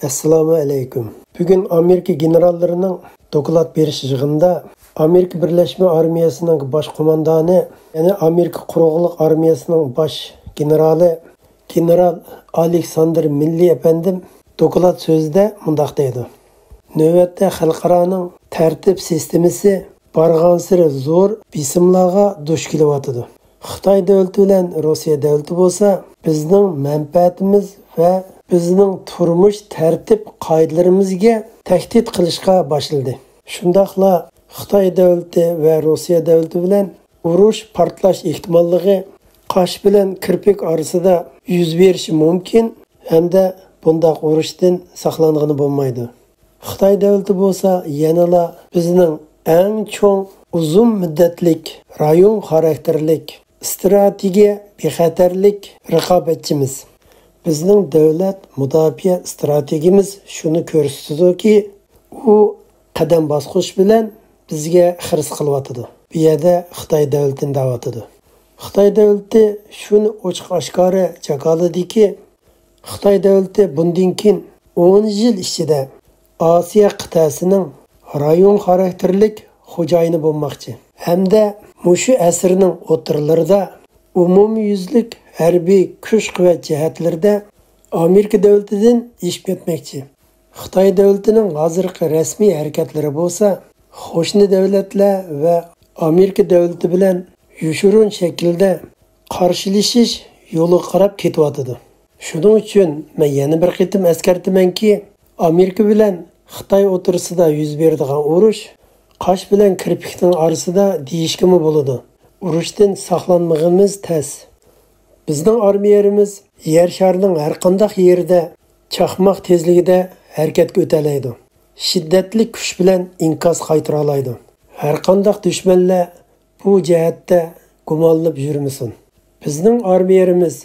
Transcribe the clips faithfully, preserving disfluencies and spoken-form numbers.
ئەسسالامۇ ئەلەيكۇم. بۈگۈن ئامېرىكا گېنېراللىرىنىڭ دوكلات بېرىش يىغىنىدا ئامېرىكا بىرلەشمە ئارمىيەسىنىڭ باش قوماندانى، يەنى ئامېرىكا قۇرۇقلۇق ئارمىيەسىنىڭ باش گېنېرالى، گېنېرال ئالېكساندىر مىللى ئەپەندىم دوكلات سۆزىدە مۇنداق دەيدۇ: نۆۋەتتە خەلقئارانىڭ تەرتىپ سىستېمىسى بارغانسېرى زور بېسىملارغا دۇچ كېلىۋاتىدۇ. خىتاي دۆلىتى بىلەن روسىيە دۆلىتى بولسا بىزنىڭ مەنپەئەتىمىز ۋە بىزنىڭ تۇرمۇش تەرتىپ قائىدىلىرىمىزگە تەھدىت قىلىشقا باشلىدى. شۇنداقلا خىتاي دۆلىتى ۋە روسىيە دۆلىتى بىلەن ئۇرۇش پارتلاش ئېھتىماللىقى قاش بىلەن كىرپىك ئارىسىدا يۈز بېرىشى مۇمكىن ھەمدە بۇنداق ئۇرۇشتىن ساقلانغىلى بولمايدۇ. خىتاي دۆلىتى بولسا يەنىلا بىزنىڭ ئەڭ چوڭ ئۇزۇن مۇددەتلىك رايون خاراكتېرلىك ئىستراتېگىيە بىخەتەرلىك رىقابەتچىمىز. بىزنىڭ دۆلەت مۇداپىئە ئىستراتېگىيىمىز شۇنى كۆرسىتىدۇكى، ئۇ قەدەم باسقۇچ بىلەن بىزگە خىرىس قىلىۋاتىدۇ. بۇ يەردە خىتاي دۆلىتىنى دەۋاتىدۇ. خىتاي دۆلىتى شۇنى ئوچۇق ئاشكارا جاكارلىدىكى، خىتاي دۆلىتى بۇندىن كېيىن ئون يىل ئىچىدە ئاسىيا قىتئەسىنىڭ رايون خاراكتېرلىك خوجايىنى بولماقچى ھەمدە مۇشۇ ئەسىرنىڭ ئوتتۇرىلىرىدا ئومۇميۈزلۈك ھەربىي كۈچ-قۇۋۋەت جەھەتلىرىدە ئامېرىكا دۆلىتىدىن ئېشىپ ئۆتمەكچى. خىتاي دۆلىتىنىڭ ھازىرقى رەسمىي ھەرىكەتلىرى بولسا قوشنا دۆلەتلەر ۋە ئامېرىكا دۆلىتى بىلەن يوشۇرۇن شەكىلدە قارشىلىشىش يولىغا قاراپ كېتىۋاتىدۇ. شۇنىڭ ئۈچۈن مەن يەنە بىر قېتىم ئەسكەرتىمەنكى، ئامېرىكا بىلەن خىتاي ئوتتۇرىسىدا يۈز بېرىدىغان ئۇرۇش قاش بىلەن كىرپىكنىڭ ئارىسىدا دېيىشكىمۇ بولىدۇ. ئۇرۇشتىن ساقلانمىغىنىمىز تەس. بىزنىڭ ئارمىيەلىرىمىز يەر شارىنىڭ ھەرقانداق يېرىدە چاقماق تېزلىكىدە ھەرىكەتكە ئۆتەلەيدۇ. شىددەتلىك كۈچ بىلەن ئىنكاس قايتۇرالايدۇ. ھەرقانداق دۈشمەنلەر بۇ جەھەتتە گۇمانلىنىپ يۈرمىسۇن. بىزنىڭ ئارمىيەلىرىمىز،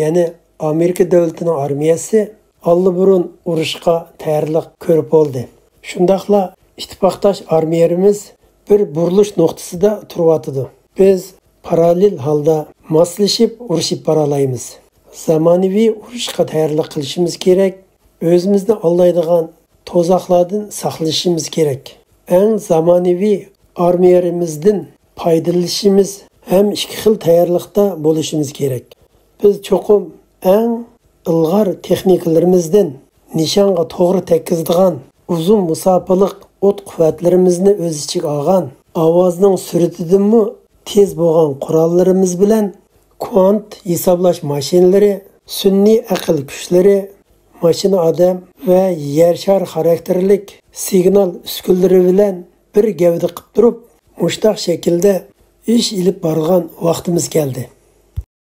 يەنى ئامېرىكا دۆلىتىنىڭ ئارمىيەسى ئاللىبۇرۇن ئۇرۇشقا تەييارلىق كۆرۈپ بولدى. شۇنداقلا ئىتتىپاقداش ئارمىيەلىرىمىز بىر بۇرۇلۇش نۇقتىسىدا تۇرۇۋاتىدۇ. بىز پاراللېل ھالدا ماسلىشىپ ئۇرۇشۇپ بارالايمىز. زامانىۋى ئۇرۇشقا تەييارلىق قىلىشىمىز كېرەك. ئۆزىمىزنى ئالدايدىغان تۇزاقلاردىن ساقلىنىشىمىز كېرەك. ئەڭ زامانىۋى ئارمىيەلىرىمىزدىن پايدىلىنىشىمىز ھەم ئىككى خىل تەييارلىقتا بولۇشىمىز كېرەك. بىز چوقۇم ئەڭ ئىلغار تېخنىكىلىرىمىزدىن نىشانغا توغرا تەگكۈزىدىغان ئۇزۇن مۇساپىلىق ئوت قۇۋۋەتلىرىمىزنى ئۆز ئىچىگە ئالغان، ئاۋازنىڭ سۈرئىتىدىنمۇ تېز بولغان قوراللىرىمىز بىلەن كۋانت ھېسابلاش ماشىنىلىرى، سۈنئىي ئەقىل كۈچلىرى، ماشىنا ئادەم ۋە يەر شارى خاراكتېرلىك سىگنال ئۈسكۈنىلىرى بىلەن بىر گەۋدە قىلىپ تۇرۇپ، مۇشۇنداق شەكىلدە ئىش ئېلىپ بارغان ۋاقتىمىز كەلدى.